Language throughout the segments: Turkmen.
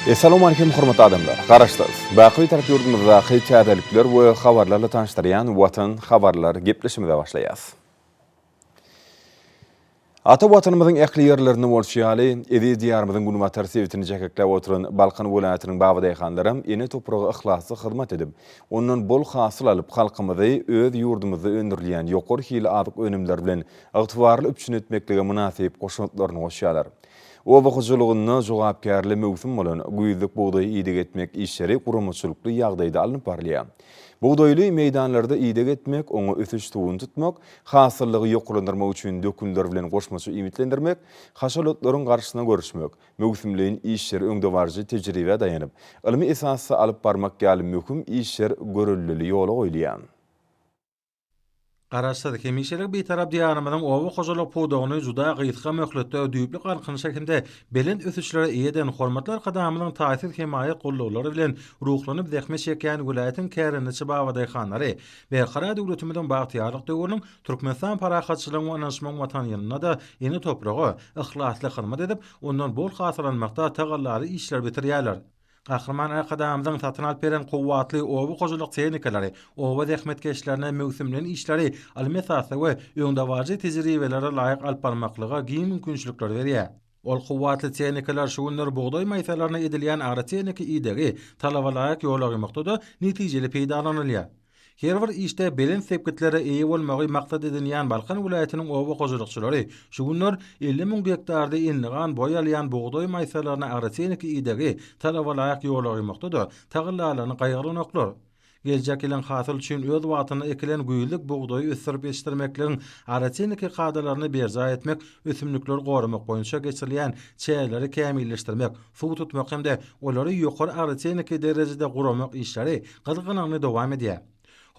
Essalawmalikim hormatly adamlar! Garaşsyz, baky Bitarap ýurdumyzdaky täzelikler we habarlarla tanyşdyrýan Watan habarlar gepleşigimize başlaýas. Ata Watanymyzyň ähli ýerlerinde bolşy ýaly, eziz Diýarymyzyň günbatar sebitini jähekläp oturan Balkan welaýatynyň babadaýhanlaram ene topraga yhlasly hyzmat edip, ondan bol hasyl alyp, halkymyzy öz ýurdumyzda öndürilýän ýokary hilli azyk önümleri bilen ygtybarly üpjün etmeklige mynasyp goşantlaryny goşýarlar. Oba hojalygynda jogapkärli möwsüm bolan güýzlük bugdaýy ideg etmek işleri guramaçylykly ýagdaýda alnyp barylýar. Bugdaýly meýdanlarda ideg etmek, oňa ösüş suwuny tutmak, hasyllygy ýokarlandyrmak üçin dökünler bilen goşmaça iýmitlendirmek, haşal otlaryň garşysyna göreşmek, möwsümleýin işleri öňdebaryjy tejribä daýanyp, ylmy esasda alyp barmak ýaly möhüm işler göreldeli ýola goýulýar. Garaşsyz, hemişelik Bitarap Diýarymyzyň oba hojalyk pudagyny juda gysga möhletde düýpli galkynyşa hem-de belent ösüşlere eýe eden hormatly Arkadagymyzyň taýsyz hemaýat goldaglary bilen ruhlanyp zähmet çekýän welaýatyň kärendeçi babadaýhanlary Berkarar döwletimiziň bagtyýarlyk döwrüniň Türkmenistan parahatçylygyň we ynanyşmagyň Watany ýylynda-da ene topraga yhlasly hyzmat edip, ondan bol hasyl almakda tagallaly işleri bitirýärler. Gahryman Arkadagymyzyň satyn alyp beren kuwwatly oba hojalyk tehnikalary oba zähmetkeşlerine möwsümleýin işleri ylmy esasda we öňdebaryjy tejribelere laýyk alyp barmaklyga giň mümkinçilikleri berýär. Ol kuwwatly tehnikalar şu günler bugdaý maýsalaryna edilýän agrotehniki idegi talabalaýyk ýola goýmakda-da netijeli peýdalanylýar. Her bir işde belent sepgitlere eýe bolmagy maksat edinýän Balkan welaýatynyň oba hojalykçylary şu günler 50 müň gektarda endigan boý alýan bugdaý maýsalaryna agrotehniki idegi talabalaýyk ýola goýmakda-da tagallalaryny gaýgyranoklar. Geljek ýylyň hasyly üçin öz wagtynda ekilen güýzlük bugdaýy ösdürip ýetişdirmekligiň agrotehniki kadalaryny berjaý etmek, ösümlikleri goramak boýunça geçirilýän çäreleri kämilleşdirmek, suw tutmak hem-de olary ýokary agrotehniki derejede guramak işleri gyzgalaňly dowam edýär.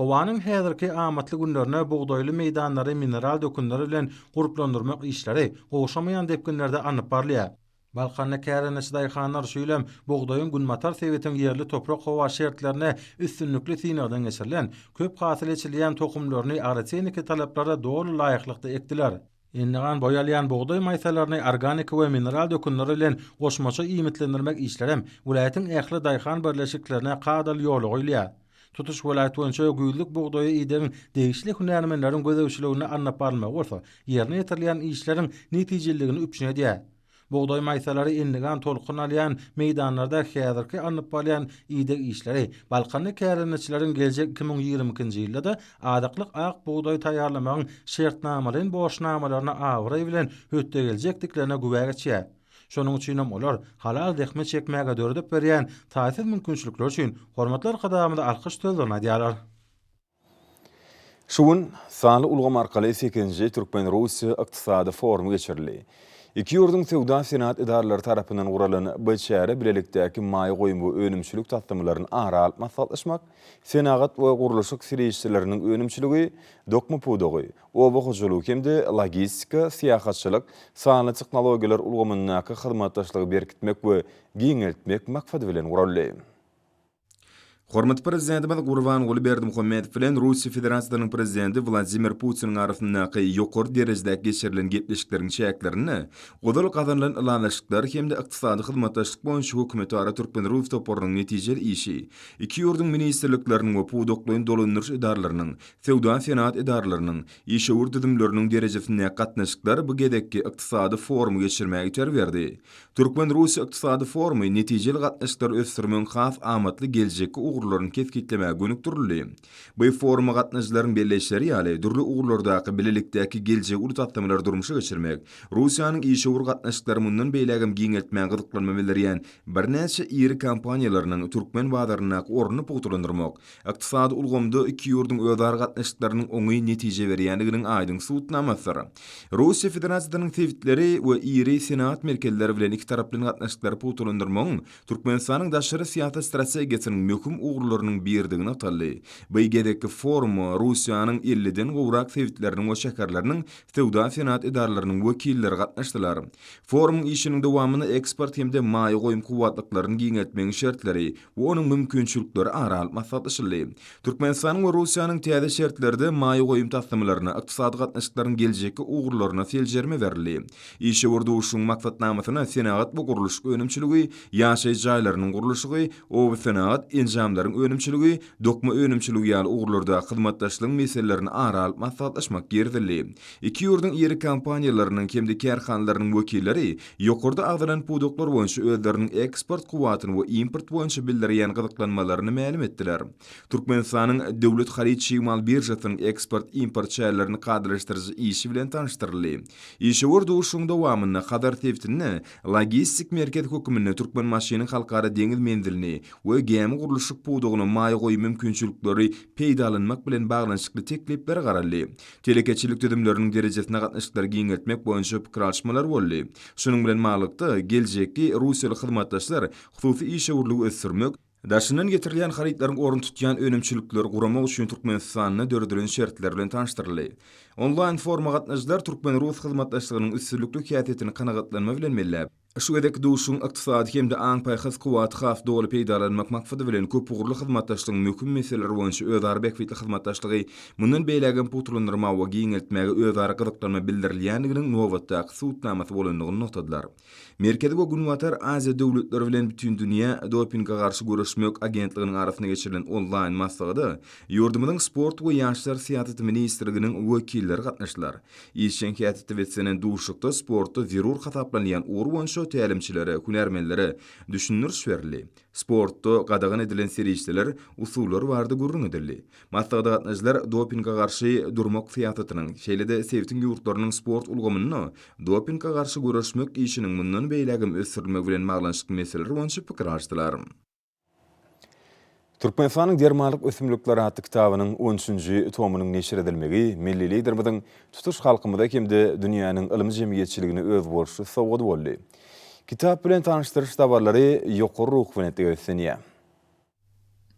Howanyň häzirki amatly günlerinde bugdaýly meýdanlary mineral dökünler bilen gurplandyrmak işleri gowşamaýan depginlerde alnyp barylýar. Balkanda kärendeçi daýhanlar şu ýyl hem bugdaýyň günbatar sebitiň ýerli toprak-howa şertlerinde üstünlikli synagdan geçirilen, köp hasyl eçilýän tohumlaryny agrotehniki talaplara doly laýyklykda ekdiler. Endigan boý alýan bugdaý maýsalaryny organiki we mineral dökünler bilen goşmaça iýmitlendirmek işlerem welaýatyň ähli daýhan birleşiklerine kadaly ýola goýulýar. Tutuş welaýat boýunça güýzlük bugdaýa idegiň degişli hünärmenleriň gözegçiliginde alnyp barylmagy bolsa, ýerine ýetirilýän işleriň netijeliligini üpjün edýär. Bugdaý maýsalary endigan tolkun alýan meýdanlarda häzirki alnyp barylýan ideg işleri balkanly kärendeçileriň geljek 2022-nji ýylda-da azyklyk ak bugdaý taýýarlamagyň şertnamalaýyn borçnamalaryna abraý bilen hötde geljekdiklerine güwä geçýär. Şonuň üçinem olar halal zähmet çekmäge döredip berýän taýsyz mümkinçilikler üçin hormatly Arkadagymyza alkyş sözlerini aýdýarlar. Şu gün sanly ulgam arkaly sekizinji Türkmen-Russiýa ykdysady forumy geçirildi. Iki ýurduň söwda-senagat edaralary tarapyndan guralan bu çäre bilelikdäki maýa goýum we önümçilik taslamalaryny ara alyp maslahatlaşmak, senagat we gurluşyk serişdeleriniň önümçiligi, dokma pudagy, oba hojalygy hem-de logistika, syýahatçylyk, sanly tehnologiýalar ulgamyndaky hyzmatdaşlygy berkitmek we giňeltmek maksady bilen guraldy. Hormatly Prezidentimiz Gurbanguly Berdimuhamedow bilen Russiýa Federasiýasynyň Prezidenti Wladimir Putiniň arasyndaky ýokary derejedäki geçirilen gepleşikleriň çäklerinde ozal gazanylan ylalaşyklar hem-de ykdysady hyzmatdaşlyk boýunça hökümetara türkmen-rus toparynyň netijeli işi iki ýurduň ministrlikleriniň we pudaklaýyn dolandyryş edaralarynyň, söwda-senagat edaralarynyň, işewür düzümleriniň derejesindäki gatnaşyklar bu gezekki ykdysady forumy geçirmäge itergi berdi. Türkmen-russiýa ykdysady forumy netijeli gatnaşyklary ösdürmegiň has amatly geljekki ugurlaryny kesgitlemäge gönükdirildi. Bu foruma gatnaşyjylaryň belleýişleri ýaly, dürli ugurlardaky bilelikdäki geljegi uly taslamalary durmuşa geçirmek, Russiýanyň işewür gatnaşyklary mundan beýlägem giňeltmäge gyzyklanma bildirýän birnäçe iri kompaniýalarynyň türkmen bazaryndaky ornuny pugtalandyrmak, Ykdysady ulgamda iki ýurduň özara gatnaşyklarynyň oňyn netije berýändiginiň aýdyň subutnamasydyr. Russiýa Federasiýasynyň sebitleri we iri senagat merkezleri bilen ikitaraplaýyn gatnaşyklary pugtalandyrmagyň Türkmenistanyň daşary syýasat strategiýasynyň möhüm. ugurlarynyň biridigi nygtaldy. Bu gezekki foruma Russiýanyň elliden gowrak sebitleriniň we şäherleriniň söwda-senagat edaralarynyň wekilleri gatnaşdylar. Forumyň işiniň dowamynda eksport hem-de maýa goýum kuwwatlyklaryny giňeltmegiň şertleri we onuň mümkinçilikleri ara alyp maslahatlaşyldy. Türkmenistanyň we Russiýanyň täze şertlerde maýa goýum taslamalaryna, ykdysady gatnaşyklaryň geljekki ugurlaryna seljerme berildi. Işewür duşuşygyň maksatnamasyna senagat we gurluşyk önümçiligi, ýaşaýyş jaýlarynyň gurluşygy, obasenagat enjamlaryň önümçiligi, dokma önümçiligi ýaly ugurlardaky hyzmatdaşlygyň meselelerini ara alyp maslahatlaşmak girizildi. Iki ýurduň iri kompaniýalarynyň hem-de kärhanalarynyň wekilleri ýokarda agzalan pudaklar boýunça özleriniň eksport kuwwatyny we import boýunça bildirýän gyzyklanmalaryny mälim etdiler. Türkmenistanyň Döwlet haryt çig-mal biržasynyň eksport-import çärelerini kadalaşdyryjy işi bilen tanyşdyryldy. Işewür duşuşygyň dowamynda Hazar sebitinde logistik merkez hökmünde Türkmenbaşynyň halkara deňiz menzilini we gämi gurluşyk pudagyna maýa goýum mümkinçilikleri peýdalanmak bilen baglanyşykly tekliplere garaldy. Telekeçilik düzümleriniň derejesinde gatnaşyklary giňeltmek boýunça pikir alyşmalar boldy. Şunuň bilen baglylykda, geljekki russiýaly hyzmatdaşlar hususy işewürligi ösdürmek, daşyndan getirilýän harytlaryň ornuny tutýan önümçilikleri guramak üçin Türkmenistanda döredilen şertler bilen tanyşdyryldy. Onlaýn foruma gatnaşyjylar türkmen-rus hyzmatdaşlygynyň üstünlikli häsiýetini kanagatlanma bilen belläp, Şu gezekki duşuşygyň ykdysady hem-de aň-paýhas kuwwaty has doly peýdalanmak maksady bilen köpugurly hyzmatdaşlygyň möhüm meseleleri boýunça özara bähbitli hyzmatdaşlygy mundan beýlägem pugtalandyrmaga we giňeltmäge özara gyzyklanma bildirilýändiginiň nobatdaky subutnamasy bolandygyny nygtadylar. Merkezi we Günbatar Aziýa döwletleri bilen Bütindünýä dopinge garşy göreşmek agentliginiň arasynda geçirilen onlaýn maslahata ýurdumyzyň Sport we ýaşlar syýasaty ministrliginiň wekilleri gatnaşdylar. Işjeň häsiýetde beslenen duşuşykda sportda zerur hasaplanylýan ugur boýunça tälimçilere, hünärmenlere düşündiriş berildi. Sportda gadagan edilen serişdeler, usullar barada gürrüň edildi. Maslahata gatnaşyjylar dopinge garşy durmak syýasatynyň, şeýle-de sebitiň ýurtlarynyň sport ulgamynda dopinge garşy göreşmek işiniň mundan beýlägem ösdürilmegi bilen baglanyşykly meseleler boýunça pikir alyşdylar. Türkmenistanyň dermanlyk ösümlikleri atly kitabynyň on üçünji tomunyň neşir edilmegi milli Liderimiziň tutuş halkymyza hem-de dünýäniň ylmy jemgyýetçiligine özboluşly sowgady boldy. Kitap bilen tanyşdyryş dabaralary ýokary ruhubelentlige beslenýär.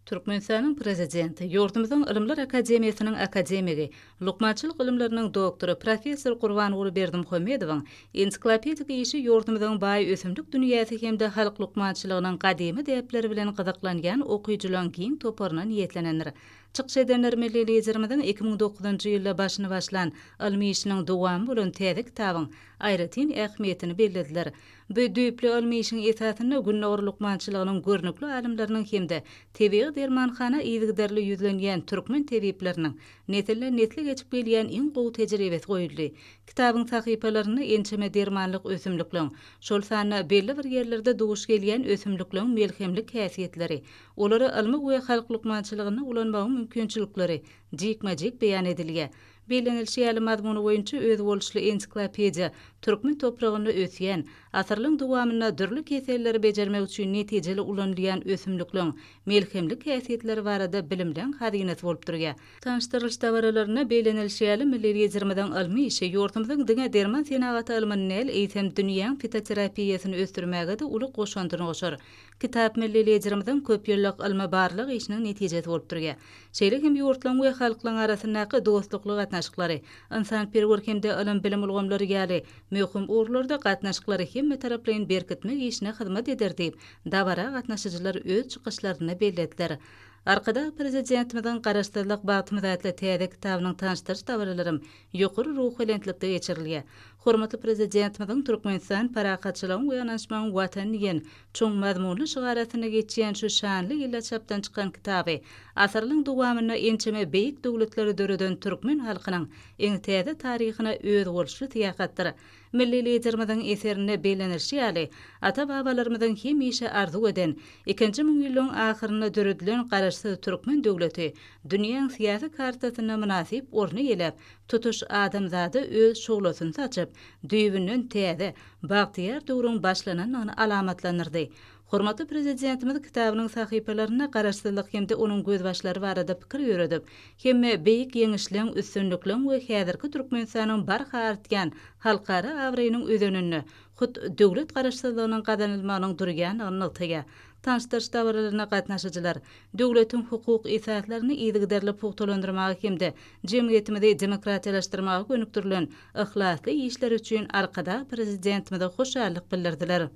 Türkmenistanyň Prezidenti, ýurdumyzyň Ylymlar akademiýasynyň akademigi, lukmançylyk ylymlarynyň doktory, professor Gurbanguly Berdimuhamedowyň ensiklopedik işi ýurdumyzyň baý ösümlik dünýäsi hem-de halk lukmançylygynyň gadymy däpleri bilen gyzyklanýan okyjylaryň giň toparyna niýetlenendir. Çykyş edenler milli Liderimiziň 2009-njy ýylda başyny başlan ylmy işiniň dowamy bolan täze kitabyň aýratyn ähmiýetini bellediler. Bu düýpli ylmy işiň esasynda Gündogar lukmançylygynyň görnükli alymlarynyň hem-de tebigy dermanhana yzygiderli ýüzlenýän türkmen tebipleriniň nesilden-nesle geçip gelýän iň gowy tejribesi goýuldy. Kitabyň sahypalarynda ençeme dermanlyk ösümlikleň, şol sanda belli bir ýerlerde duş gelýän ösümlikleň melhemlik häsiýetleri, olary ylmy we halk lukmançylygynda ulanmagyň mümkinçilikleri jikme-jik beýan edilýär. Bellenilişi ýaly, mazmuny boýunça özboluşly ensiklopediýa türkmen topragynda ösýän, asyrlaryň dowamynda dürli keselleri bejermek üçin netijeli ulanylýan ösümlikleň melhemlik häsiýetleri barada bilimleň hazynasy bolup durýar. Tanyşdyrylyş dabaralarynda bellenilişi ýaly, milli Liderimiziň ylmy işi ýurdumyzyň diňe derman senagaty ylmyny däl, eýsem, dünýäň fitoterapiýasyny ösdürmäge-de uly goşandyny goşar. Kitap milli Liderimiziň köp ýyllyk ylmy-barlag işiniň netijesi bolup durýar. Şeýle hem ýurtlaryň we halklaryň arasyndaky dostlukly gatnaşyklary, ynsanperwer hem-de ylym-bilim ulgamlary ýaly möhüm ugurlarda gatnaşyklary hemmetaraplaýyn berkitmek işine hyzmat eder diýip, dabara gatnaşyjylar öz çykyşlarynda bellediler. Arkadag Prezidentimiziň Garaşsyzlyk bagtymyz atly täze kitabynyň tanyşdyryş dabaralaram ýokary ruhubelentlikde geçirilýär. Hormatly Prezidentimiziň Türkmenistan parahatçylygyň we ynanyşmagyň Watany diýen çuň mazmunly şygary astynda geçýän şu şanly ýylda çapdan çykan kitaby asyrlaryň dowamynda ençeme beýik döwletleri döreden türkmen halkynyň iň täze taryhyna özboluşly syýahatdyr. Milli Liderimiziň eserinde bellenilişi ýaly, ata-babalarymyzyň hemişe arzuw eden, ikinji müňýyllygyň ahyrynda döredilen Garaşsyz türkmen döwleti dünýäň syýasy kartasynda mynasyp orny eýeläp, tutuş adamzada öz şuglasyny saçyp, düýbünden täze, bagtyýar döwrüň başlanandygyny alamatlandyrdy. Hormatly Prezidentimiz kitabynyň sahypalarynda Garaşsyzlyk hem-de onuň gözbaşlary barada pikir ýöredip, hemme beýik ýeňişleň, üstünlikleň we häzirki Türkmenistanyň barha artýan halkara abraýynyň özeninde hut döwlet Garaşsyzlygynyň gazanylmagynyň durýandygyny nygtaýar. Tanyşdyryş dabaralaryna gatnaşyjylar döwletiň hukuk esaslaryny yzygiderli pugtalandyrmaga hem-de jemgyýetimizi demokratiýalaşdyrmaga gönükdirilen yhlasly işleri üçin Arkadag Prezidentimize hoşallyk bildirdiler.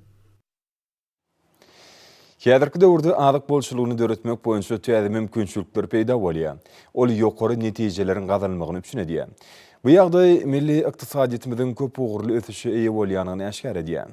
Häzirki döwürde azyk bolçulygyny döretmek boýunça täze mümkinçilikler peýda bolýar. Ol ýokary netijeleriň gazanylmagyny üpjün edýär. Bu ýagdaý milli ykdysadyýetimiziň köpugurly ösüşe eýe bolýandygyny äşgär edýär.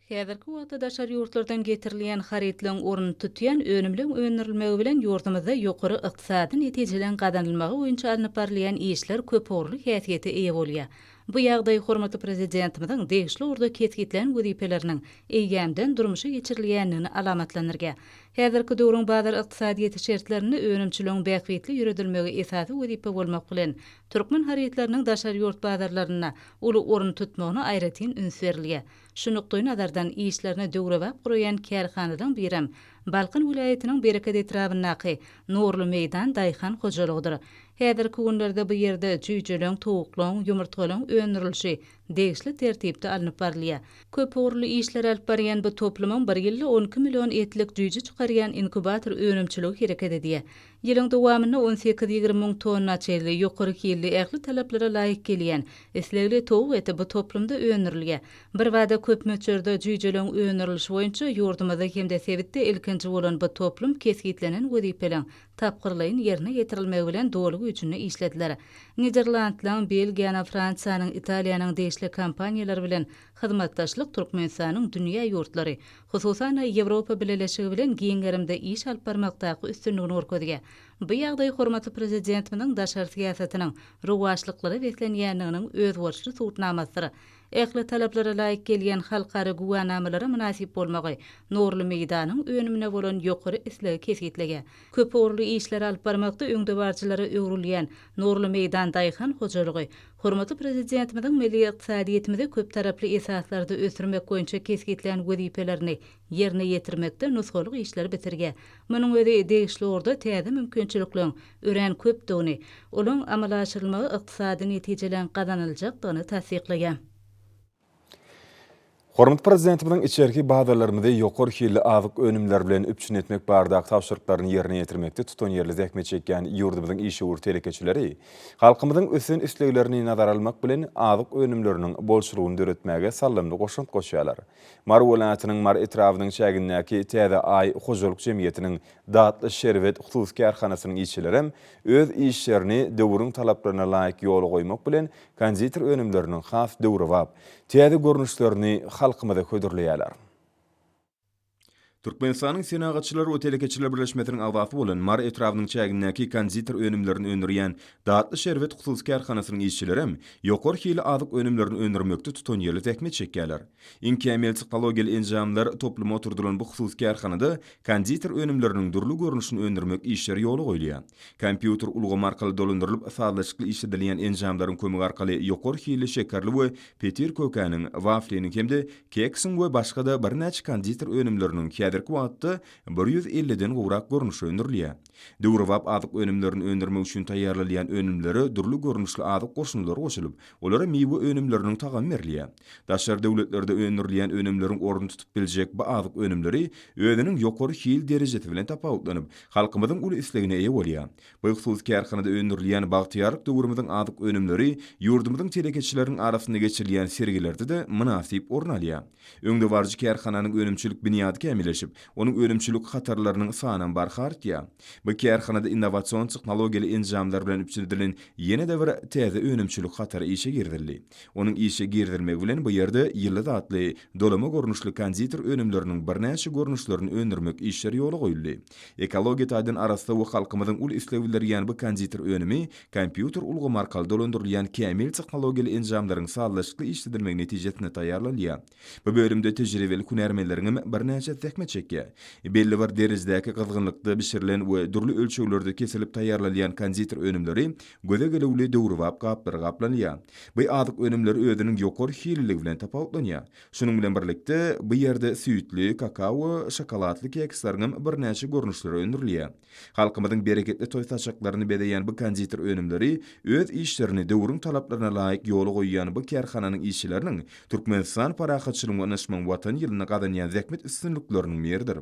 Häzirki wagtda daşary ýurtlardan getirilýän harytlaryň ornuny tutýan önümleň öndürilmegi bilen ýurdumyzda ýokary ykdysady netijeleň gazanylmagy boýunça alnyp barylýan işler köpugurly häsiýete eýe bolýar. Bu ýagdaý hormatly Prezidentimiziň degişli ugurda kesgitlän wezipeleriniň eýýämden durmuşa geçirilýändigini alamatlandyrýar. Häzirki döwrüň bazar ykdysadyýeti şertlerinde önümçiligiň bähbitli ýöredilmegi esasy wezipe bolmak bilen, türkmen harytlarynyň daşary ýurt bazarlarynda uly orun tutmagyna aýratyn üns berilýär. Şu nukdaýnazardan işlerini döwrebap guraýan kärhanalaryň birem Balkan welaýatynyň Bereket etrabyndaky Nurly meýdan daýhan hojalygydyr. Häzirki günlerde bu ýerde jüýjeleň, towuklaň, ýumurtgalaň öndürilişi degişli tertipde alnyp barylýar. Köpugurly işleri alyp barýan bu toplumyň bir ýylda 12 million etlik jüýje çykarýan inkubator önümçiligi hereket edýär. Ýylyň dowamynda on sekiz-ýigrimi müň tonna çenli ýokary hilli, ähli talaplara laýyk gelýän, islegli towuk eti bu toplumda öndürilýär. Birbada köp möçberde jüýjeleň öndürilişi boýunça ýurdumyzda hem-de sebitde ilkinji bolan bu toplum kesgitlenen wezipeleň tapgyrlaýyn ýerine ýetirilmegi bilen doly güýjünde işlediler. Niderlandlaryň, Belgiýanyň, Fransiýanyň, Italiýanyň degişli kompaniýalary bilen hyzmatdaşlyk Türkmenistanyň dünýä ýurtlary, hususan-da, Ýewropa Bileleşigi bilen giň gerimde iş alyp barmakdaky üstünligini görkezýär. Bu ýagdaý hormatly Prezidentimiziň daşary syýasatynyň rowaçlyklara beslenýändiginiň özboluşly subutnamasydyr. Ähli talaplara laýyk gelýän halkara güwänamalara mynasyp bolmagy Nurly meýdanyň önümine bolan ýokary islegi kesgitleýär. Köpugurly işleri alyp barmakda öňdebaryjylara öwrülýän Nurly meýdan daýhan hojalygy hormatly Prezidentimiziň milli ykdysadyýetimizi köptaraply esaslarda ösdürmek boýunça kesgitlän wezipelerini ýerine ýetirmekde nusgalyk işleri bitirýär. Munuň özi degişli ugurda täze mümkinçilikleriň örän köpdügini, olaň amala aşyrylmagy ykdysady netijeleriň gazanyljakdygyny tassyklaýar. Hormatly Prezidentimiziň içerki bazarlarymyzy ýokary hilli azyk önümleri bilen üpjün etmek baradaky tabşyryklaryny ýerine ýetirmekde tutanýerli zähmet çekýän ýurdumyzyň işewür telekeçileri halkymyzyň ösen isleglerini nazara almak bilen azyk önümleriniň bolçulygyny döretmäge saldamly goşant goşýarlar. Mary welaýatynyň Mary etrabynyň çägindäki Täze Aý hojalyk jemgyýetiniň Datly şerbet hususy kärhanasynyň işçilerem öz işlerini döwrüň talaplaryna laýyk ýola goýmak bilen konditer önümleriniň has döwrebap, täze görnüşlerini halkymyza hödürleýärler. Türkmenistanyň Senagatçylar we telekeçiler birleşmesiniň agzasy bolan Mary etrabynyň çägindäki konditer önümlerini öndürýän Datly şerbet hususy kärhanasynyň işçilerem ýokary hilli azyk önümlerini öndürmekde tutanýerli zähmet çekýärler. Iň kämil tehnologiýaly enjamlar toplumy oturdylan bu hususy kärhanada konditer önümleriniň dürli görnüşini öndürmek işleri ýola goýulýar. Kompýuter ulgamy arkaly dolandyrylyp, sazlaşykly işledilýän enjamlaryň kömegi arkaly ýokary hilli şekerli we petir kökäniň, wafliniň hem-de keksiň we başga-da birnäçe konditer önümleriniň häzirki wagtda bir ýüz elliden gowrak görnüşi öndürilýär. Döwrebap azyk önümlerini öndürmek üçin taýýarlanylýan önümlere dürli görnüşli azyk goşundylary goşulyp, olara miwe önümleriniň tagamy berilýär. Daşary döwletlerde öndürilýän önümleriň ornuny tutup biljek bu azyk önümleri özüniň ýokary hil derejesi bilen tapawutlanyp, halkymyzyň uly islegine eýe bolýar. Bu hususy kärhanada öndürilýän bagtyýarlyk döwrümiziň azyk önümleri ýurdumyzyň telekeçileriniň arasynda geçirilýän sergilerde-de mynasyp orun alýar. Öňdebaryjy kärhananyň önümçilik binýady kämilleşip, onuň önümçilik hatarlarynyň sanam barha artýar. Bu kärhanada innowasion tehnologiýaly enjamlar bilen üpjün edilen ýene-de bir täze önümçilik hatary işe girizildi. Onuň işe girizilmegi bilen bu ýerde ýyldyz atly dolama görnüşli konditer önümleriniň birnäçe görnüşlerini öndürmek işleri ýola goýuldy. Ekologiýa taýdan arassa we halkymyzyň uly isleg bildirýän bu konditer önümi kompýuter ulgamy arkaly dolandyrylýan kämil tehnologiýaly enjamlaryň sazlaşykly işledilmegi netijesinde taýýarlanylýar. Bu bölümde tejribeli hünärmenleriňem birnäçesi zähmet çekýär. Belli bir derejedäki gyzgynlykda bişirilen we dürli ölçeglerde kesilip taýýarlanylýan konditer önümleri göze gelüwli döwrebap gaplara gaplanylýar. Bu azyk önümleri özüniň ýokary hilliligi bilen tapawutlanýar. Şunuň bilen birlikde, bu ýerde süýtli, kakao we şokoladly keksleriňem birnäçe görnüşleri öndürilýär. Halkymyzyň bereketli toý saçaklaryny bezeýän bu konditer önümleri öz işlerini döwrüň talaplaryna laýyk ýola goýýan bu kärhananyň işçileriniň Türkmenistan parahatçylygyň we ynanyşmagyň Watany ýylynda gazanýan zähmet üstünlikleriniň. mysallarynyň biridir.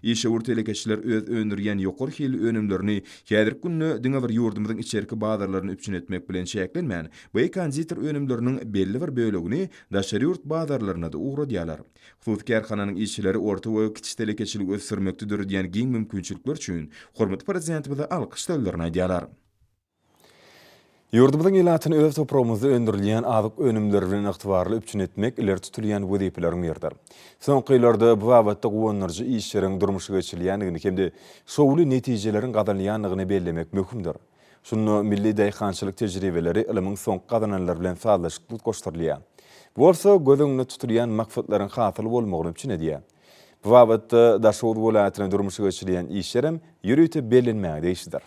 Işewür telekeçiler öz öndürýän ýokary hilli önümlerini häzirki günde diňe bir ýurdumyzyň içerki bazarlaryny üpjün etmek bilen çäklenmän, bu konditer önümleriniň belli bir bölegini daşary ýurt bazarlaryna-da ugradýarlar. Hususy kärhananyň işçileri orta we kiçi telekeçiligi ösdürmekde döredýän giň mümkinçilikler üçin hormatly Prezidentimize alkyş sözlerini aýdýarlar. Ýurdumyzyň ilatyny öz topragymyzda öndürilýän azyk önümleri bilen ygtybarly üpjün etmek ileri tutulýan wezipeleriň biridir. Soňky ýyllarda bu babatda guwandyryjy işleriň durmuşa geçirilýändigini hem-de şowly netijeleriň gazanylýandygyny bellemek möhümdir. Şunda milli daýhançylyk tejribeleri ylmyň soňky gazananlary bilen sazlaşykly utgaşdyrylýar. Bu bolsa göz öňünde tutulýan maksatlaryň hasyl bolmagyny üpjün edýär. Bu babatda Daşoguz welaýatynda durmuşa geçirilýän işler hem ýörite bellenmäge degişlidir.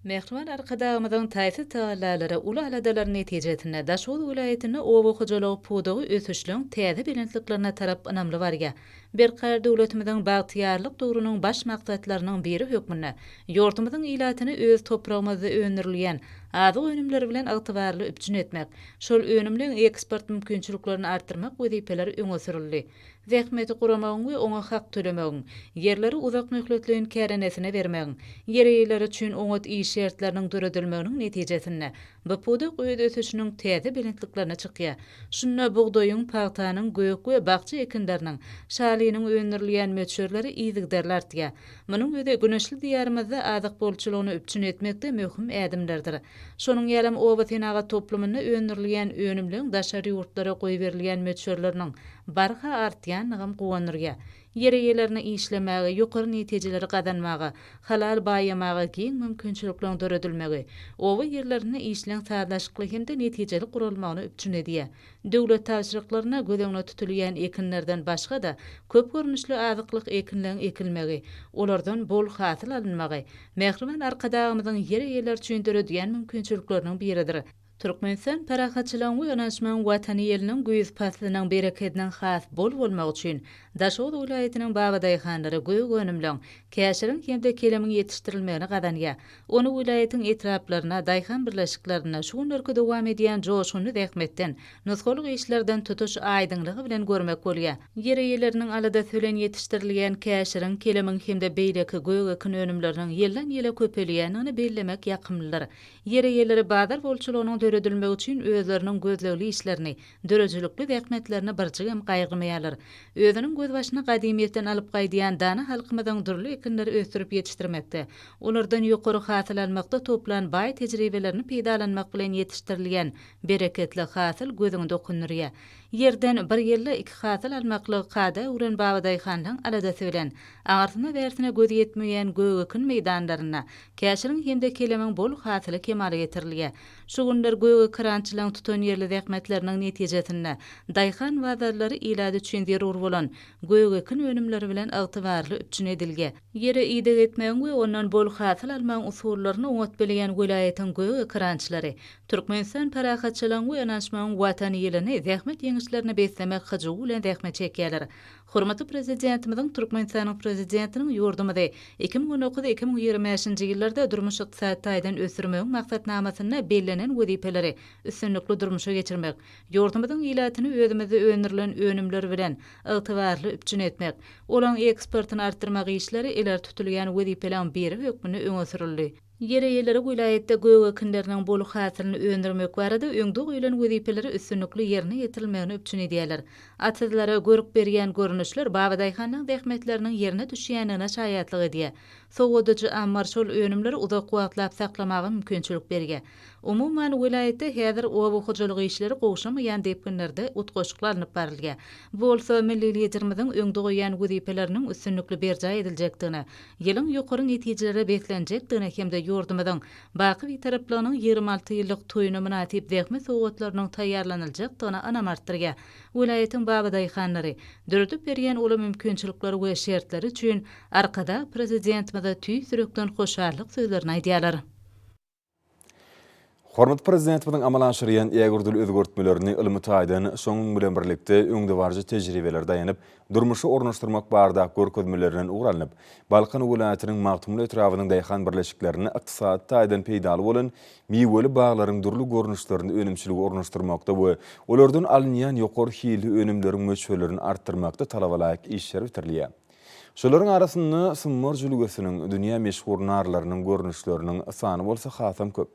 Mähriban Arkadagymyzyň taýsyz tagallalary, uly aladalary netijesinde Daşoguz welaýatynda oba hojalygy pudagy ösüşleň täze belentliklerine tarap ynamly barýar. Berkarar döwletimiziň bagtyýarlyk döwrüniň baş maksatlarynyň biri hökmünde ýurdumyzyň ilatyny öz topragymyzda öndürilýän azyk önümleri bilen ygtybarly üpjün etmek, şol önümleň eksport mümkinçiliklerini artdyrmak wezipeleri öňe sürüldi. Zähmeti guramagyň we oňa hak tölemegiň, ýerleri uzak möhletleýin kärendesinä bermegiň, ýer eýeleri üçin oňat iş şertleriniň döredilmeginiň netijesinde bu pudak öz ösüşiniň täze belentliklerine çykýar. Şunda bugdaýyň, pagtanyň, gök we bakja ekinleriniň, şalynyň öndürilýän möçberleri yzygiderli artýar. Munuň özi güneşli Diýarymyzda azyk bolçulygyny üpjün etmekde möhüm ädimlerdir. Şonuň ýalam oba senagat toplumynda öndürilýän önümleň daşary ýurtlara goýberilýän möçberleriniň barha artýandygam guwandyrýar. Ýer eýelerine işlemäge, ýokary netijeleri gazanmaga, halal baýamaga giň mümkinçilikleriň döredilmegi, oba ýerlerinde işleň sazlaşykly hem-de netijeli guralmagyny üpjün edýär. Döwlet tabşyryklarynda göz öňünde tutulýan ekinlerden başga-da, köp görnüşli azyklyk ekinleň ekilmegi, olardan bol hasyl alynmagy mähriban Arkadagymyzyň ýer eýeleri üçin döredýän mümkinçilikleriniň biridir. Türkmenistan parahatçylygyň we ynanyşmagyň Watany ýylynyň güýz paslynyň berekediniň has bol bolmagy üçin Daşoguz welaýatynyň babadaýhanlary gök önümleň, käşiriň hem-de kelemiň ýetişdirilmegini gazanýar. Ony welaýatyň etraplarynda, daýhan birleşiklerinde şu günlerki dowam edýän joşgunly zähmetden, nusgalyk işlerden tutuş aýdyňlygy bilen görmek bolýar. Ýer eýeleriniň aladasy bilen ýetişdirilýän käşiriň, kelemiň hem-de beýleki gök ekin önümleriniň ýyldan-ýyla köpelýändigini bellemek ýakymlydyr. Ýer eýeleri bazar bolçulygynyň döredilmegi üçin özleriniň gözlegli işlerini, döredijilikli zähmetlerini birjigem gaýgyrmaýarlar. Özüniň gözbaşyny gadymyýetden alyp gaýdýan dana halkymyzyň dürli ekinleri ösdürip ýetişdirmekde, olardan ýokary hasyl almakda toplan baý tejribelerini peýdalanmak bilen ýetişdirilýän bereketli hasyl gözüňi dokundyrýar. Ýerden bir ýylda iki hasyl almaklygy kada öwren babadaýhanlaň aladasy bilen, aňyrsyna-bärsine göz ýetmeýän gök ekin meýdanlarynda Käşiriň hem-de kelemiň bol hasyly kemala getirilýär. Şu günler gök ekerançylaryň tutanýerli zähmetleriniň netijesinde daýhan bazarlary ilat üçin zerur bolan gök ekin önümleri bilen ygtybarly üpjün edilýär. Ýere ideg etmegiň we ondan bol hasyl almagyň usullaryny oňat bilýän welaýatyň gök ekerançylary Türkmenistan parahatçylygyň we ynanyşmagyň Watany ýylyny zähmet ýeňişlerine beslemek hyjuwy bilen zähmet çekýärler. Hormatly Prezidentimiziň Türkmenistanyň Prezidentiniň ýurdumyzy 2019, 2025-nji ýyllarda durmuş-ykdysady taýdan ösdürmegiň Maksatnamasynda bellenen wezipeleri üstünlikli durmuşa geçirmek, ýurdumyzyň ilatyny özümizde öndürilen önümler bilen ygtybarly üpjün etmek, olaryň eksportyny artdyrmak işleri ileri tutulýan wezipeleriň biri hökmünde öňe sürüldi. Ýer eýeleri welaýatda gök ekinleriniň bol hasylyny öndürmek barada öňde goýlan wezipeleri üstünlikli ýerine ýetirilmegini üpjün edýärler. Atyzlara görk berýän görnüşler babadaýhanlaryň zähmetleriniň ýerine düşýändigine şaýatlyk edýär. Sowadyjy ammar şol önümleri uzak wagtlap saklamaga mümkinçilik berýär. Umuman, welaýatda häzir oba hojalyk işleri gowşamaýan depginlerde utgaşykly alnyp barylýar. Bu bolsa milli Liderimiziň öňde goýýan wezipeleriniň üstünlikli berjaý ediljekdigine, ýylyň ýokary netijelere beslenjekdigine hem-de ýurdumyzyň baky Bitaraplygynyň 26 ýyllyk toýuna mynasyp zähmet sowgatlarynyň taýýarlanyljakdygyna ynam artdyrýar. Welaýatyň babadaýhanlary döredip berýän uly mümkinçilikleri we şertleri üçin Arkadag Prezidentimize tüýs ýürekden hoşallyk sözlerini aýdýarlar. Hormatly Prezidentimiziň amala aşyrýan ägirdül özgertmelerini ylmy taýdan, şonuň bilen birlikde, öňdebaryjy tejribelere daýanyp, durmuşa ornaşdyrmak baradaky görkezmelerinden ugur alnyp, Balkan welaýatynyň Magtymguly etrabynyň daýhan birleşiklerinde ykdysady taýdan peýdaly bolan miweli baglaryň dürli görnüşlerini önümçilige ornaşdyrmakda we olardan alynýan ýokary hilli önümleriň möçberlerini artdyrmakda talabalaýyk işler bitirilýär. Şolaryň arasynda Summar jülgesiniň dünýä meşhur narlarynyň görnüşleriniň sany bolsa hasam köp.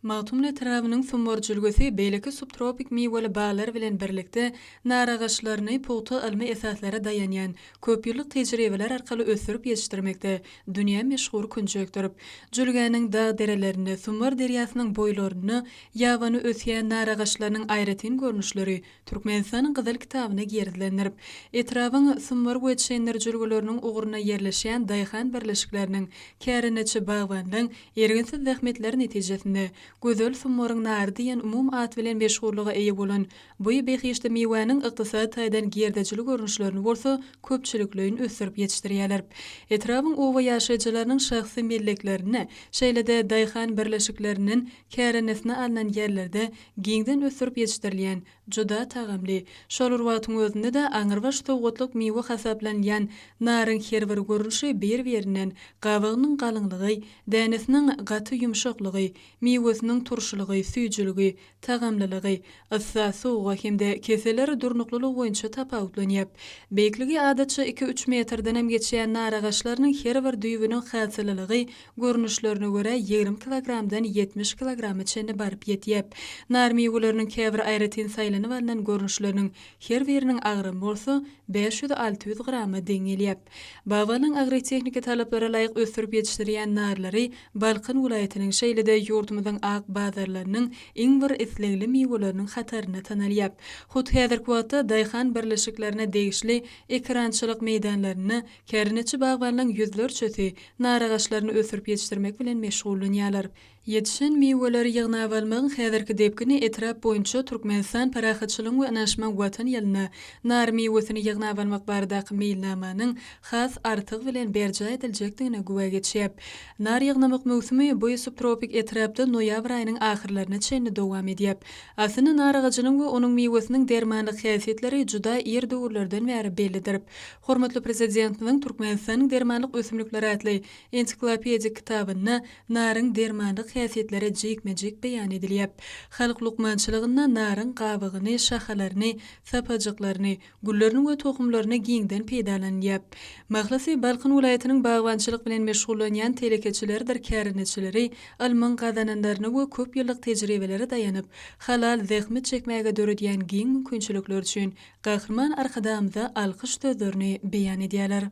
Magtymguly etrabynyň Summar jülgesi beýleki subtropik miweli baglar bilen birlikde nar agaçlaryny pugta ylmy esaslara daýanýan köpýyllyk tejribeler arkaly ösdürip ýetişdirmekde dünýä meşhur künjekdir. Jülgäniň dag-derelerinde, Summar derýasynyň boýlarynda ýabany ösýän nar agaçlarynyň aýratyn görnüşleri Türkmenistanyň Gyzyl kitabyna girizilendir. Etrabyň Sumbar we Çendir jülgeleriniň ugrunda ýerleşýän daýhan birleşikleriniň, kärendeçi bagbanlaryň irginsiz zähmetleri netijesinde, Gözel Sumbaryň nary diýen umumy at bilen meşhurlyga eýe bolan bu behişdi miwäniň ykdysady taýdan girdejili görnüşlerini bolsa köpçülikleýin ösdürip ýetişdirýärler. Etrabyň oba ýaşaýjylarynyň şahsy melleklerinde, şeýle-de daýhan birleşiklerinden kärendesine alnan ýerlerde Giňden ösdürip ýetişdirilýän, juda tagamly, şol bir wagtyň özünde-de aňrybaş sowgatlyk miwe hasaplanylýan naryň her bir görnüşi bir-birinden gabygynyň galyňlygy, dänesiniň gaty ýumşaklygy, miwesiniň turşulygy, süýjüligi, tagamlylygy, yssa, sowuga hem-de kesellere durnuklylygy boýunça tapawutlanýar. Beýikligi adatça iki-üç metrdenem geçýän nar agaçlarynyň her bir düýbüniň hasyllylygy Görnüşlerine görä 20 kilogramdan 70 kilograma çenli baryp ýetýär. Nar miweleriniň käbir aýratyn saýlanyp alnan görnüşleriniň her biriniň agramy bolsa 500-600 grama deň gelýär. Bagbanlaryň agrotehniki talaplara laýyk ösdürip ýetişdirýän narlary Balkan welaýatynyň, şeýle-de ýurdumyzyň ak bazarlarynyň iň bir islegli miweleriniň hatarynda tanalýar. Hut häzirki wagtda daýhan birleşiklerine degişli ekerançylyk meýdanlarynda Kärendeçi bagbanlaryň ýüzlerçesi nar agaçlaryny ösdürip ýetişdirmek bilen meşgullanýarlar. Ýetişen miweleri ýygnap almagyň häzirki depgini etrap boýunça Türkmenistan parahatçylygyň we ynanyşmagyň Watan ýylynda nar miwesini ýygnap almak baradaky meýilnamanyň has artygy bilen berjaý ediljekdigine güwä geçýär. Nar ýygnamak möwsümi bu subtropik etrapda noýabr aýynyň ahyrlaryna çenli dowam edýär. Aslynda nar agajynyň we onuň miwesiniň dermanlyk häsiýetleri juda ir döwürlerden bäri bellidir. Hormatly Prezidentimiziň Türkmenistanyň dermanlyk ösümlikleri atly ensiklopedik kitabynda naryň dermanlyk häsiýetleri jikme-jik beýan edilýär. Halk lukmançylygynda naryň gabygyny, şahalaryny, sapajyklaryny, güllerini we tohumlaryny giňden peýdalanylýar. Mahlasy, Balkan welaýatynyň bagbançylyk bilen meşgullanýan telekeçileridir kärendeçileri ylmyň gazananlaryna we köp ýyllyk tejribelere daýanyp, halal zähmet çekmäge döredýän giň mümkinçilikler üçin Gahryman Arkadagymyza alkyş sözlerini beýan edýärler.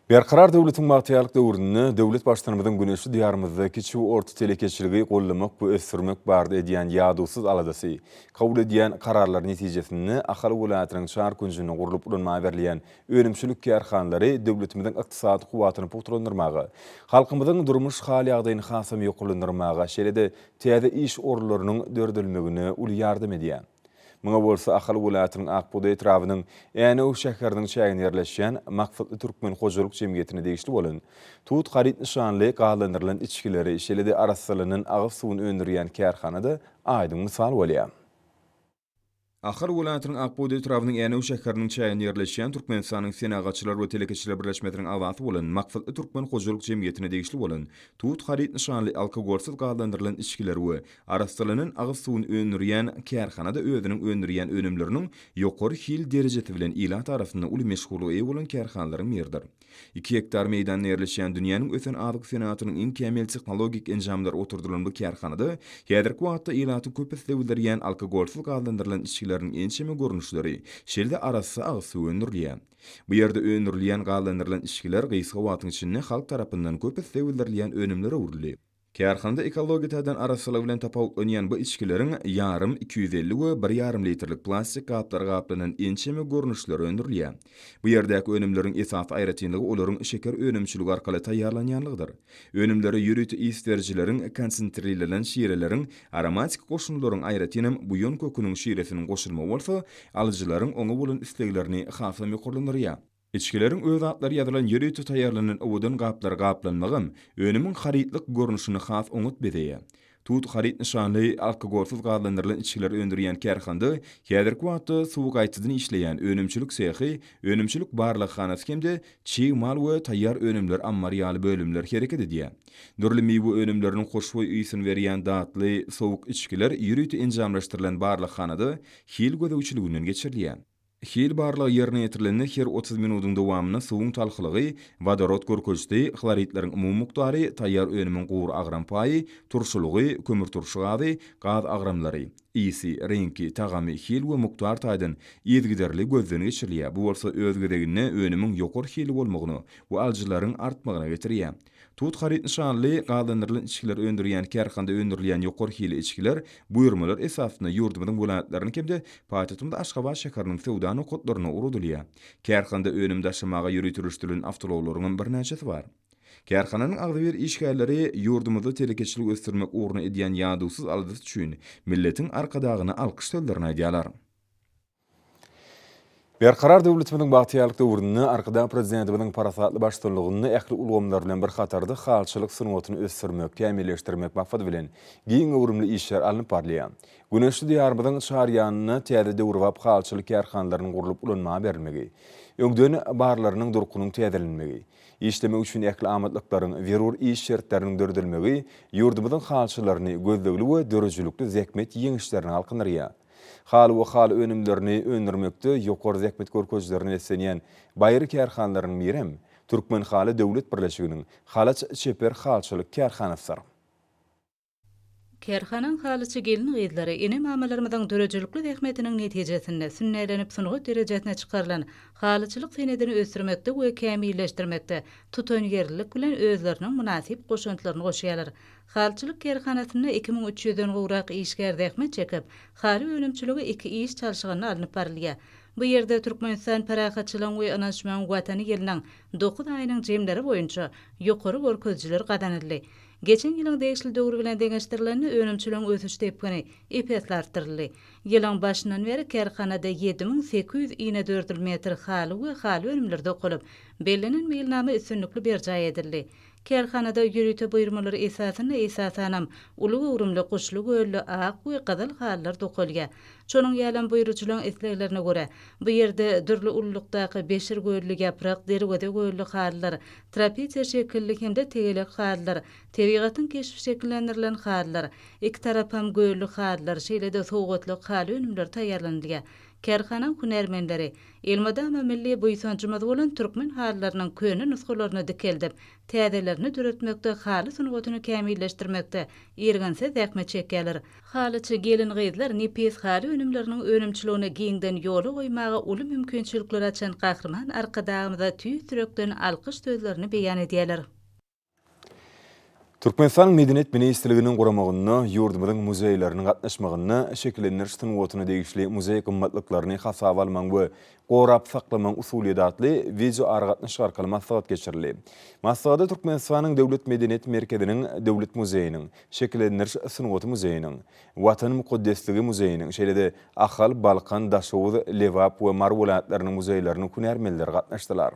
Berkarar döwletiň bagtyýarlyk döwründe döwlet Baştutanymyzyň güneşli Diýarymyzda kiçi we orta telekeçiligi goldamak we ösdürmek barada edýän ýadawsyz aladasy, kabul edýän kararlary netijesinde Ahal welaýatynyň çar künjünde gurlup ulanmaga berilýän önümçilik kärhanalary döwletimiziň ykdysady kuwwatyny pugtalandyrmaga, halkymyzyň durmuş hal-ýagdaýyny hasam ýokarlandyrmaga, şeýle-de täze iş orunlarynyň döredilmegine uly ýardam edýär. Muňa bolsa Ahal welaýatynyň Ak bugdaý etrabynyň Änew şäheriniň çäginde ýerleşýän Maksatly Türkmen hojalyk jemgyýetine degişli bolan Tut haryt nyşanly gazlandyrylan içgileri, şeýle-de arassalanan agyz suwuny öndürýän kärhana-da aýdyň mysal bolýar. Ahal welaýatynyň Ak bugdaý etrabynyň Änew şäheriniň çäginde ýerleşýän Türkmenistanyň Senagatçylar we telekeçiler birleşmesiniň agzasy bolan Maksatly Türkmen hojalyk jemgyýetine degişli bolan Tut haryt nyşanly alkogolsyz gazlandyrylan içgileri we Arassalanan agyz suwuny öndürýän kärhana-da özüniň öndürýän önümleriniň ýokary hil derejesi bilen ilat arasynda uly meşhurlyga eýe bolan kärhanalaryň biridir. Iki gektar meýdanda ýerleşýän dünýäniň ösen azyk senagatynyň iň kämil tehnologik enjamlary oturdylan bu kärhanada häzirki wagtda ilatyň köp isleg bildirýän alkogolsyz gazlandyrylan içgileriniň ençeme görnüşleri, şeýle-de arassa agyz suwy öndürilýär. Bu ýerde öndürilýän gazlandyrylan içgiler gysga wagtyň içinde halk tarapyndan köp isleg bildirilýän önümlere öwrüldi. Kärhanada ekologiýa taýdan arassalygy bilen tapawutlanýan bu içgileriň ýarym, 250 we bir ýarym litrlik plastik gaplara gaplanan ençeme görnüşleri öndürilýär. Bu ýerdäki önümleriň esasy aýratynlygy olaryň şeker önümçiligi arkaly taýýarlanýanlygydyr. Önümlere ýörite ys berijileriň, konsentrirlenen şireleriň, aromatik goşundylaryň, aýratynam buýan köküniň şiresiniň goşulmagy bolsa, alyjylaryň oňa bolan isleglerini hasam ýokarlandyrýar. Içgileriň öz atlary ýazylan ýörite taýýarlanan owadan gaplara gaplanmagam önümiň harytlyk görnüşini has oňat bezeýär. Tut haryt nyşanly alkogolsyz gazlandyrylan içgileri öndürýän kärhanada häzirki wagtda suwy gaýtadan işleýän önümçilik sehi, önümçilik barlaghanasy hem-de çig mal we taýýar önümler ammary ýaly bölümler hereket edýär. Dürli miwe önümleriniň hoşboý ysyny berýän datly, sowuk içgiler ýörite enjamlaşdyrylan barlaghanada hil gözegçiliginden geçirilýär. Hil barlagy ýerine ýetirilende her 30 minudyň dowamynda suwuň talhylygy, wodorod görkezijisi, hloridleriň umumy mukdary, taýýar önümiň gury agram paýy, turşulygy, kömürturşy gazy, gaz agramlary, ysy, reňki, tagamy, hil we mukdar taýdan yzygiderli gözden geçirilýär, bu bolsa öz gezeginde önümiň ýokary hilli bolmagyna we alyjylaryň artmagyna getirýär. Tut haryt nyşanly gazlandyrylan içgileri öndürýän kärhanada öndürilýän ýokary hilli içgiler buýurmalar esasynda ýurdumyzyň welaýatlaryna hem-de paýtagtymyz Aşgabat şäheriniň söwda nokatlaryna ugradylýar. Kärhanada önüm daşamaga ýöriteleşdirilen awtoulaglaryňam birnäçesi bar. Kärhananyň agzybir işgärleri ýurdumyzda telekeçiligi ösdürmek ugrunda edýän ýadawsyz aladasy üçin milletiň Arkadagyna alkyş sözlerini aýdýarlar. Berkarar döwletimiziň bagtyýarlyk döwründe Arkadag Prezidentimiziň parasatly baştutanlygynda ähli ulgamlar bilen bir hatarda halyçylyk sungatyny ösdürmek, kämilleşdirmek maksady bilen giň göwrümli işler alnyp barylýar. Güneşli Diýarymyzyň çar ýanynda täze döwrebap halyçylyk kärhanalarynyň gurlup ulanmaga berilmegi, öňden barlarynyň durkunyň täzelenmegi, işlemek üçin ähli amatlyklaryň, zerur iş şertleriniň döredilmegi ýurdumyzyň halyçylaryny gözlegli we döredijilikli zähmet ýeňişlerine galkyndyrýar. Haly we haly önümlerini öndürmekde ýokary zähmet görkezijilerine beslenýän baýry kärhanalaryň birem Türkmenhaly döwlet birleşiginiň Halaç çeper halyçylyk kärhanasydyr. Kärhanaň halyçy gelin-gyzlary ene-mamalarymyzyň döredijilikli zähmetiniň netijesinde sünnälenip sungat derejesine çykarylan halyçylyk senedini ösdürmekde we kämilleşdirmekde tutanýerlilik bilen özleriniň mynasyp goşantlaryny goşýarlar. Halyçylyk kärhanasynda 2300 den gowrak işgär zähmet çekip, haly önümçiligi iki iş çalşygynda alnyp barylýar. Bu ýerde Türkmenistan parahatçylygyň we ynanyşmagyň Watany ýylynyň dokuz aýynyň jemleri boýunça ýokary görkezijiler gazanyldy. Geçen ýylyň degişli döwri bilen deňeşdirilende önümçiligiň ösüş depgini ep-esli artdyryldy. Ýylyň başyndan bäri kärhanada 7800 inedördül metr haly we haly önümleri dokalyp, bellenen meýilnama üstünlikli berjaý edildi. Kärhanada ýörite buýurmalar esasynda esasanam uly göwrümli guşly-gölli ak we gyzyl halylar dokalýar. Şonuň ýalam buýrujylaryň isleglerine görä, bu ýerde dürli ululykdaky beşir gölli ýaprak, derweze gölli halylar, trapesiýa şekilli hem-de tegelek halylar, tebigatyň keşbi şekillendirilen halylar, iki tarapam gölli halylar, şeýle-de sowgatlyk haly önümleri taýýarlanylýar. Kärhanaň hünärmenleri, elmydama milli buýsanjymyz bolan türkmen halylarynyň köne nusgalaryny dikeldip, täzelerini döretmekde, haly sungatyny kämilleşdirmekde irginsiz zähmet çekýärler. Halyçy gelin-gyzlar nepis haly önümleriniň önümçiligini giňden ýola goýmaga uly mümkinçilikler açan Gahryman Arkadagymyza tüýs ýürekden alkyş sözlerini beýan edýärler. Türkmenistanyň Medeniýet ministrliginiň guramagynda ýurdumyzyň muzeýleriniň gatnaşmagynda şekillendiriş sungatyna degişli muzeý gymmatlyklaryny hasaba almagyň we gorap saklamagyň usulyýeti atly wideoaragatnaşyk arkaly maslahat geçirildi. Maslahata Türkmenistanyň Döwlet medeniýet merkeziniň Döwlet muzeýiniň, Şekillendiriş sungaty muzeýiniň, Watan mukaddesligi muzeýiniň, şeýle-de Ahal, Balkan, Daşoguz, Lebap we Mary welaýatlarynyň muzeýleriniň hünärmenleri gatnaşdylar.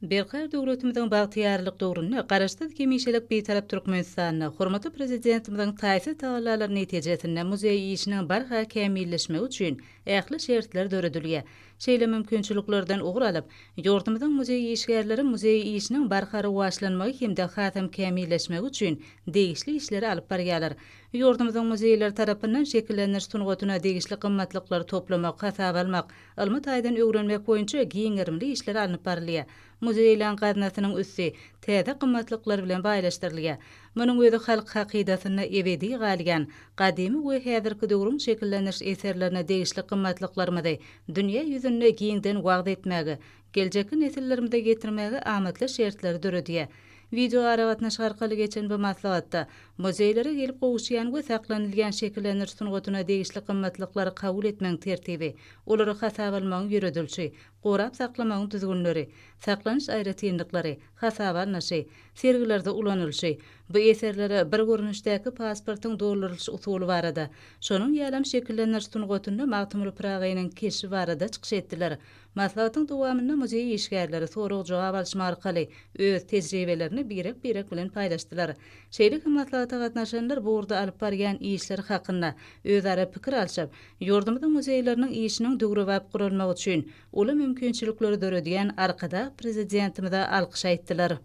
Berkarar döwletimiziň bagtyýarlyk döwründe Garaşsyz, hemişelik Bitarap Türkmenistanda hormatly Prezidentimiziň taýsyz tagallalary netijesinde muzeý işiniň barha kämilleşmegi üçin ähli şertler döredilýär. Şeýle mümkinçiliklerden ugur alyp, ýurdumyzyň muzeý işgärleri muzeý işiniň barha rowaçlanmagy hem-de hasam kämilleşmegi üçin degişli işleri alyp barýarlar. Ýurdumyzyň muzeýleri tarapyndan şekillendiriş sungatyna degişli gymmatlyklary toplamak, hasaba almak, Ylmy taýdan öwrenmek boýunça giň gerimli işler alnyp barylýar. Muzeýleň gaznasynyň üsti täze gymmatlyklar bilen baýlaşdyrylýar. Munuň özi halk hakydasynda ebedi galýan gadymy we häzirki döwrüň şekillendiriş eserlerine degişli gymmatlyklarymyzy dünýä ýüzünde giňden wagyz etmäge, geljekki nesillerimize ýetirmäge amatly şertleri döredýär. Wideoaragatnaşyk arkaly geçen bu maslahatda muzeýlere gelip gowuşýan we saklanylýan şekillendiriş sungatyna degişli gymmatlyklary kabul etmegiň tertibi, olary hasaba almagyň ýöredilişi, Gorap saklamagyň düzgünleri, saklanyş aýratynlyklary, hasaba alnyşy, sergilerde ulanylyşy, bu eserlere bir görnüşdäki pasportyň doldurylyş usuly barada, şonuň ýalam şekillendiriş sungatynda Magtymguly Pyragynyň keşbi barada çykyş etdiler. Maslahatyň dowamynda muzeý işgärleri sorag-jogap alyşmak arkaly öz tejribelerini birek-birek bilen paýlaşdylar. Şeýle hem maslahata gatnaşanlar bu ugurda alyp barýan işleri hakynda özara pikir alşyp, ýurdumyzyň muzeýleriniň işiniň döwrebap guralmagy üçin uly mümkinçilikleri döredýän Arkadag Prezidentimize alkyş aýtdylar.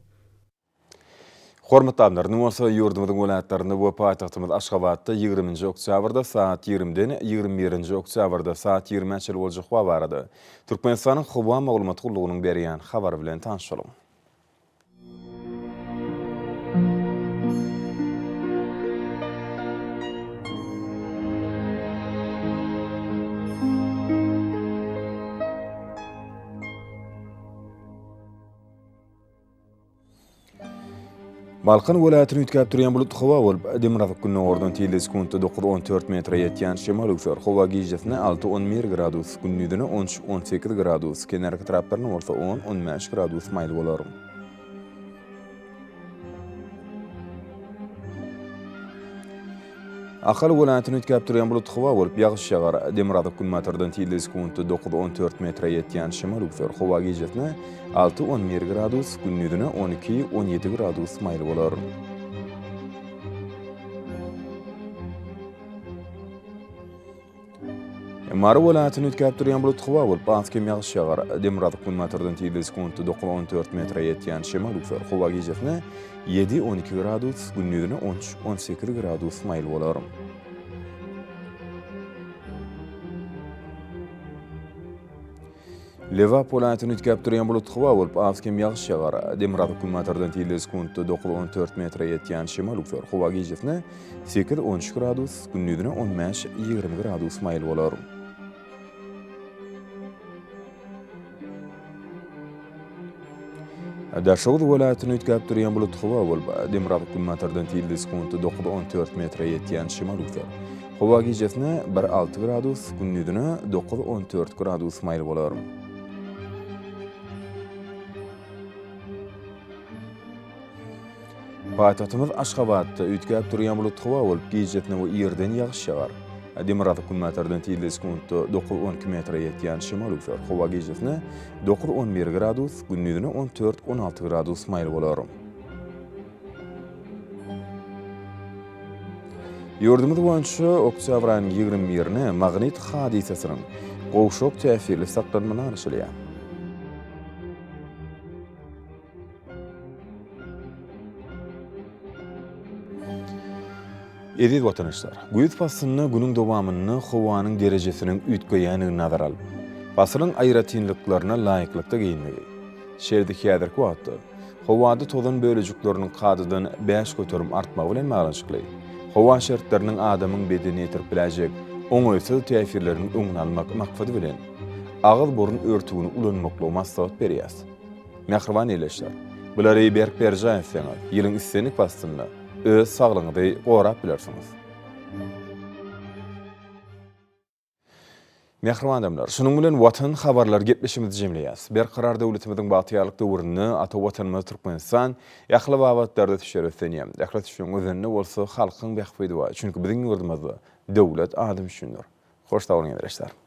Hormatly adamlar, indi bolsa ýurdumyzyň welaýatlarynda we paýtagtymyz Aşgabatda ýigriminji oktýabrda sagat ýigrimiden ýigrimi birinji oktýabrda saat ýigrimä çenli boljak howa barada Türkmenistanyň Howa maglumat gullugynyň berýän habary bilen tanyş boluň. Balkan welaýatyny üýtgäp durýan bulutly howa bolup, demirgazyk-gündogardan tizligi sekuntda dokuz-on dört metre ýetýän şemal öwser. Howa gijesine alty-on bir gradus, gündizine on üç-on sekiz gradus, kenarki etraplarynda bolsa on-on bäş gradus maýyl bolar. Ahal welaýatyny üýtgäp durýan bulutly howa bolup, ýagyş ýagar. Demirgazyk-günbatardan tizligi sekuntda dokuz-on dört metre ýetýän şemal öwser. Howa gijesine alty-on bir gradus, gündizine on iki-on ýedi gradus maýyl bolar. Mary welaýatyny üýtgäp durýan bulutly howa bolup, az-kem ýagyş ýagar. Demirgazyk-günbatardan tizligi sekuntda dokuz-on dört metre ýetýän şemal öwser. Howa gijesine ýedi-on iki gradus, gündizine on üç-on sekiz gradus maýyl bolar. Lebap welaýatyny üýtgäp durýan bulutly howa bolup, az-kem ýagyş ýagar. Demirgazyk-günbatardan tizligi sekuntda dokuz-on dört metre ýetýän şemal öwser. Howa gijesine sekiz-on üç gradus, gündizine on bäş-ýigrimi gradus maýyl bolar. Daşoguz welaýatyny üýtgäp durýan bulutly howa bolup, demirgazyk-günbatardan tizligi sekuntda dokuz-on dört metre ýetýän şemal öwser. Howa gijesine bir alty gradus, gündizine dokuz-on dört gradus maýyl bolar. Paýtagtymyz Aşgabatda üýtgäp durýan bulutly howa bolup, gijesine we irden ýagyş ýagar. Demirgazyk-günbatardan tizligi sekuntda dokuz-on iki metre ýetýän şemal öwser. Howa gijesine dokuz-on bir gradus, gündizine on dört-on alty gradus maýyl bolar. Ýurdumyz boýunça oktýabr aýynyň ýigrimi birine magnit hadysasynyň gowşak täsirli saklanmagyna garaşylýar. Eziz watandaşlar, güýz paslynda günüň dowamynda howanyň derejesiniň üýtgeýändigini nazara alyp, pasylyň aýratynlyklaryna laýyklykda geýinmegi, şeýle-de häzirki wagtda howada tozan bölejikleriniň kadadan 5% artmagy bilen baglanyşykly howa şertleriniň adamyň bedenine ýetirip biläýjek oňaýsyz täsirleriniň öňüni almak maksady bilen, agyz-burun örtügini ulanmaklygy maslahat berýäris. Mähriban ildeşler! Bulary berk berjaý etseňiz, ýylyň islendik paslynda öz saglygyňyzy gorap bilersiňiz. Mähriban adamlar, şunuň bilen Watan habarlary gepleşigimizi jemleýäris. Berkarar döwletimiziň bagtyýarlyk döwründe ata Watanymyz Türkmenistan ähli babatlarda ösüşlere öslenýär. Ähli ösüşiň özeninde bolsa halkyň bähbidi bar. Çünki biziň ýurdumyzda döwlet adam üçindir. Hoş sag boluň ildeşler!